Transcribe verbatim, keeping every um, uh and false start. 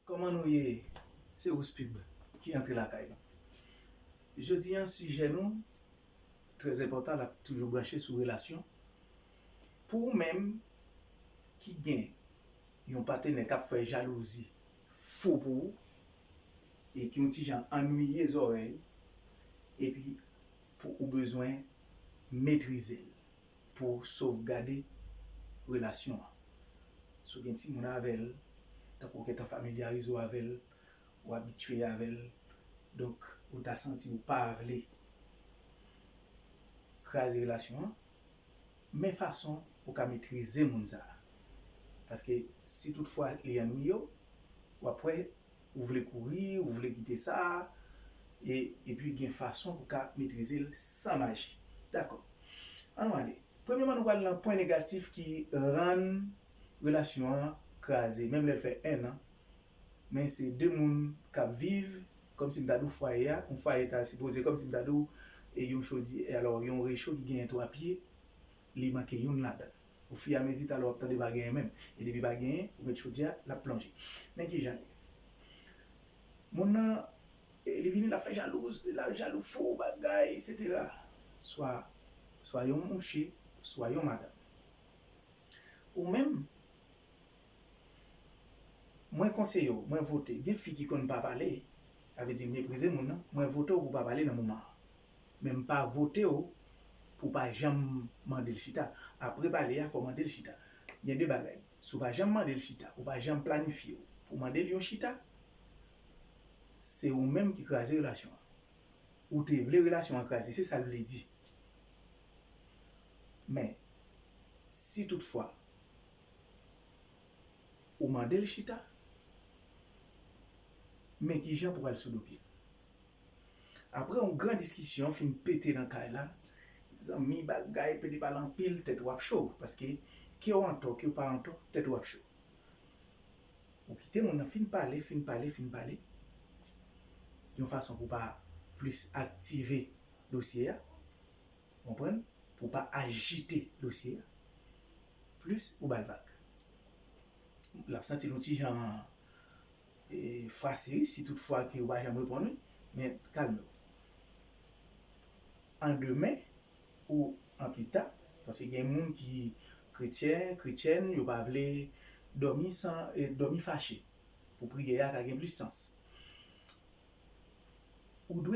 Kòman nou ye? Se Rouspib ki antre lakay nou. Jodi an, sijè nou trè enpòtan, l ap toujou branche sou relasyon. Pou ou menm ki gen yon patenè k ap fè jalouzi fou pou ou e ki yon ti jan annuiye zòrèy, epi pou ou bezwen metrize l pou w sovgade relasyon an. Si w gen timoun avè l, tankou w gentan familyarize w avè l, ou abitye avè l, donk ou ta santi ou pa vle kraze relasyon an, men fason ou ka metrize moun sa a. Paske si toutfwa li annuiye w, w ap wè ou vle kouri, ou vle kite sa, e, epi gen fason pou w ka metrize l san maji. Dakò. Ann nou ale. Premyèman, nou pral nan pwen negatif ki rann relasyon an kraze, menm lè l fè en an. Men se de moun k ap viv, kòmsi m ta di w fwaye a, yon fwaye ta sipoze, kòmsi m ta di w, e yon chodyè, alò, yon recho ki genyen twa pye, li manke youn ladan l. Ofiramezi, talè w ap tande pa genyen menm. E depi pa genyen, ou met chodyè a, l ap plonje. Men ki jan l ye. Moun nan, e, li vini, l ap fè jalouz, l ap jalou fou, bagay, etsetera. Swa, swa yon mouche, swa yon madanm. Ou menm, mwen konseye w, mwen vote. Gen fi ki konn pa pale, sa vle di meprize moun nan, mwen vote w pou w pa pale nan moman an. Men m pa vote w pou w pa janm mande l chita. Apre pale a, fò w mande l chita. Gen de bagay. Si w pa janm mande l chita, ou pa janm planifye w pou w mande l yon chita, se ou menm ki kraze relasyon an. Ou te vle relasyon an kraze, se sa l vle di. Men, si toutfwa ou mande l chita, men ki jan pou w al sou do pye l. Apre yon gran diskisyon fin pete nan kay la, zanmi, bagay pete pale anpil, tèt w ap cho, paske ke w antò, ke w pa antò, tèt w ap cho. Ou kite moun nan fin pale, fin pale, fin pale, yon fason pou w pa plis aktive dosye a, konprann? Pou w pa ajite dosye a, plis ou ba l vag. L ap santi l yon ti jan, e, fwase wi, si toutfwa ke ou pa janm reponn li, men kalme w. An demen ou an pita, paske gen moun ki kretyen, kretyèn, yo pa vle dòmi san, e, dòmi fache. Pou priyè a ka gen plis sans. Ou dwe